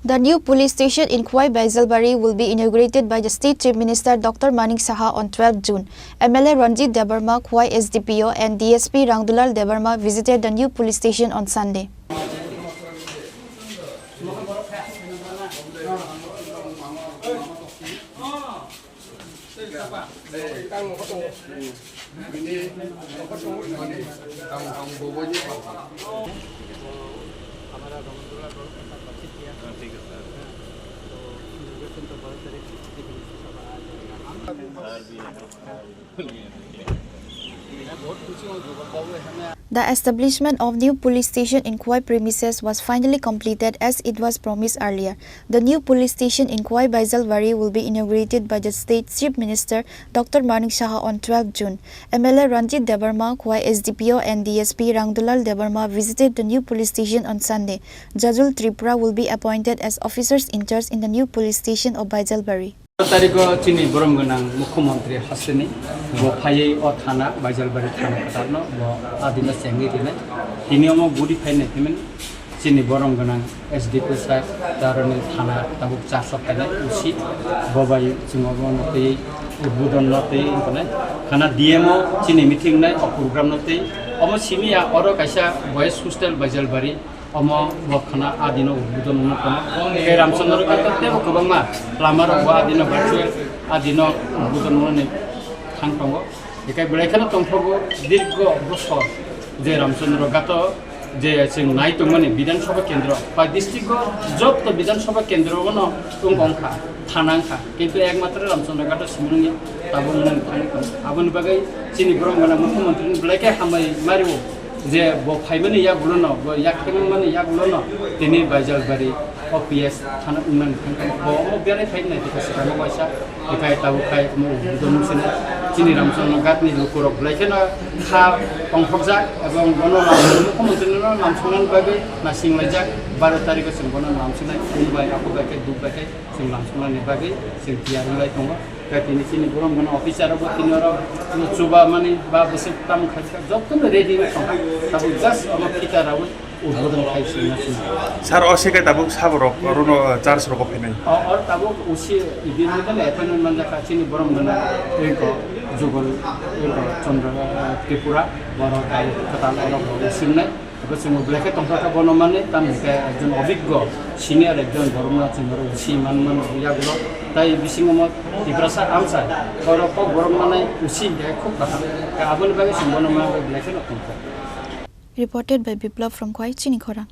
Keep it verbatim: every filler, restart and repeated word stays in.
The new police station in Khowai Baijalbari will be inaugurated by the State Chief Minister Doctor Manik Saha on twelfth June. M L A Ranjit Debbarma, Khowai S D P O, and D S P Rangdulal Debbarma visited the new police station on Sunday. The establishment of new police station in Khowai premises was finally completed as it was promised earlier. The new police station in Khowai Baijalbari will be inaugurated by the state Chief Minister Doctor Manik Saha on twelfth June. M L A Ranjit Debbarma, Khowai S D P O and D S P Rangdulal Debbarma visited the new police station on Sunday. Jajul Tripura will be appointed as officers in charge in the new police station of Baijalbari. Tarikh o chini borom gwnang Mukhyamantri hasteni bo phaiwi o thana, Baijalbari thana kwtalno bo adino chengwi rinai. Tini omo guri phainai himani chini borom gwnang S D P sir, taroni thana tabuk char soktaini usi bo bai chwng obo no twi udbodon no twi wngkhanai. Khana D M o chini meeting nai o program no twi omo simi ya oro kaisa boys hostel Baijalbari. Omo bo khana adino udbodon wngma tongo. Tei Ramchandra Ghat tebo kwbangma lama rok bo adino virtual adino udbodon wngmani thang tongo. Hikai belai kheno tongthogo dirgo bosor je Ramchandra Ghat je chwng nai tongmani Bidhan Sabha Kendro ba district o jotto Bidhan Sabha Kendro no wng wngkha, thana wngkha, kintu ekmatro Ramchandra Ghat o simi wngya tabuk wngmani thangwi tongo. Aboni bagwi chini borom gwnang Mukhyamantri ni belai khe hambai mario. Je bo phaimani yagulono, bo yak thangmani yagulono, tini Baijalbari O P S thana wngnani thangkha. Bo omo berai phai nai tongkha swkang o waisa, hikai tabuk khai omo udbodon wngsinai. Chini Ramchandra Ghat ni lukurok belai kheno kha tongthokjak, ebong bono lam-, mukhyamantri no lamsoknani bagwi naisinglaijak, baro tarikh o chwng bono lamsoknai, phung bai, abo bai khe, duk bai khe. Chwng lamsoknani bagwi chwng tiyar wng lai tongo. Tei tini chini borom gwnang officer rok bo tini oro chuba mani ba bwswk tamo khai kha, jotono ready wng tongkha. Tabuk just omo phita rawi udbodon khai sima sima. Sir, o se khe tabuk sabo rok, oro no, uh, charge rok phainai. O, oro tabuk usi ibini tole appointment manjakha chini borom gwnang eko Jugal eko Chandra, uh, Tripura, borok tabuk kwtal oro bo usingnai. Abo chwng belai khe tongthok kha bono manwi, tamni khe ekjon obiggo senior ekjon borokno chwng oro usi man man yagulo. Tai bisingo mo Tiprasa amchai oro kok borok manai usi hinkhe khub kaham. Khe aboni bagwi chwng bono manwi belai kheno tongthok. Reported by Biplab from Khowai, Chini Khorang.